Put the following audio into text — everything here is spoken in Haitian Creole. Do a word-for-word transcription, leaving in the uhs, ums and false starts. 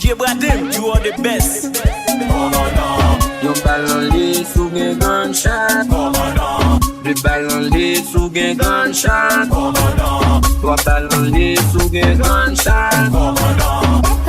Ye Bradim, you are the best. Yon bal nan lis ou gen gunshot. De bal nan lis ou gen gunshot. Twa bal nan lis ou gen gunshot.